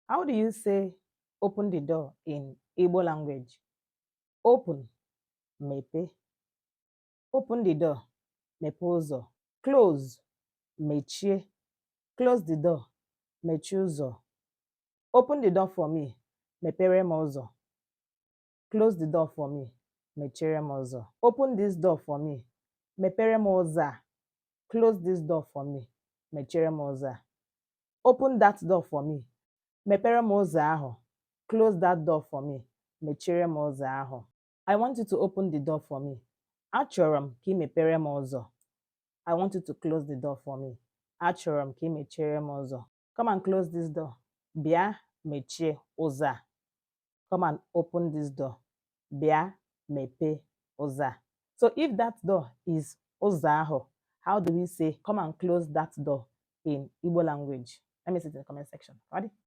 How do you say "open the door" in Igbo language? Open, mepee. Open the door, mepee ụzọ. Close, mechie. Close the door, mechie ụzọ. Open the door for me, mepere m ụzọ. Close the door for me, mechiere m ụzọ. Open this door for me, mepere m ụzọ a. Close this door for me, mechiere m ụzọ a. Open that door for me, mepere m ụzọ ahụ. Close that door for me, mechiere m ụzọ ahụ. I want you to open the door for me. Achọrọ m ka ị mepere m ụzọ. I want you to close the door for me. Achọrọ m ka ị mechiere m ụzọ. Come and close this door. Bịa mechie ụzọ a. Come and open this door. Bịa mepee ụzọ a. So if that door is ụzọ ahụ, how do we say "come and close that door" in Igbo language? Let me see it in the comment section. Ready?